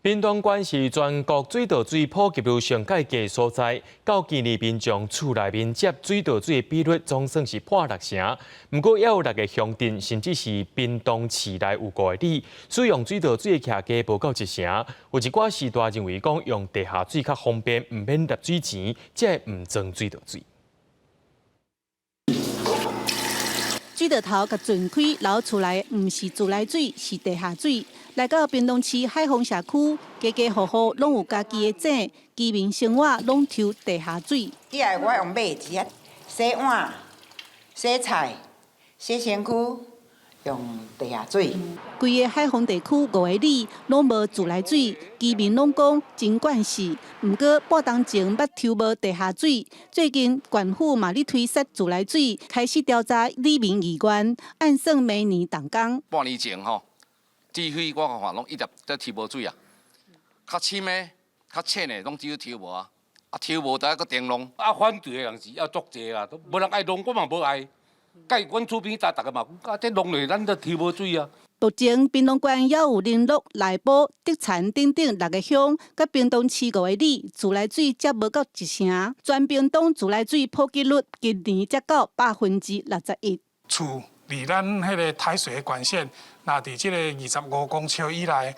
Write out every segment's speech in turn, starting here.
屏東縣是全國水道水普及率上蓋低所在，到今年民眾厝內面接水道水的比率總算是破六成。毋過，猶有六個鄉鎮，甚至是屏東市內有五個里，使用水道水的額無夠一成。有一寡序大認為講用地下水較方便，毋免納水錢，才會毋裝水道水。水道頭共鑽開流出來，毋是自來水，是地下水。來到屏東市海豐社區，家家戶戶攏有家己的井，居民生活攏抽地下水。這個我用買的，洗碗、洗菜、洗身軀，用地下水。規个海豐地區五个里攏無自來水，居民攏講真慣勢。毋過半冬前捌抽無地下水，最近縣府嘛咧推設自來水，開始調查里民意願，按算明年動工。半年前吼，水費我看攏一直在抽無水啊，較深的、較淺的攏只有抽無啊，啊抽無就愛閣重弄。啊，反對的人是猶足濟啦，都無人愛弄，我嘛無愛。佮阮厝邊逐逐个嘛，啊，這弄落咱都抽無水啊。目前屏東縣猶有麟洛、內埔、竹田等等六个鄉，佮屏東市五个里自來水才無夠一成。全屏東自來水普及率今年才到61%。厝離咱彼个台水的管線，若佇這个25公尺以內，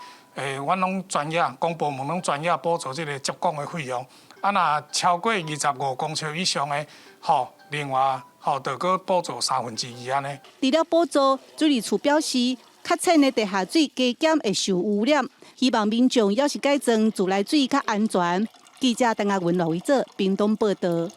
阮攏專業，公部門攏專業補助這个接管的費用。啊，若超過二十五公尺以上的，吼，另外吼，就閣補助三分之二按呢。除了補助，水利處表示，較淺的地下水加減會受污染，希望民眾猶是改裝自來水較安全。記者鄧亞文、羅維哲，屏東報道。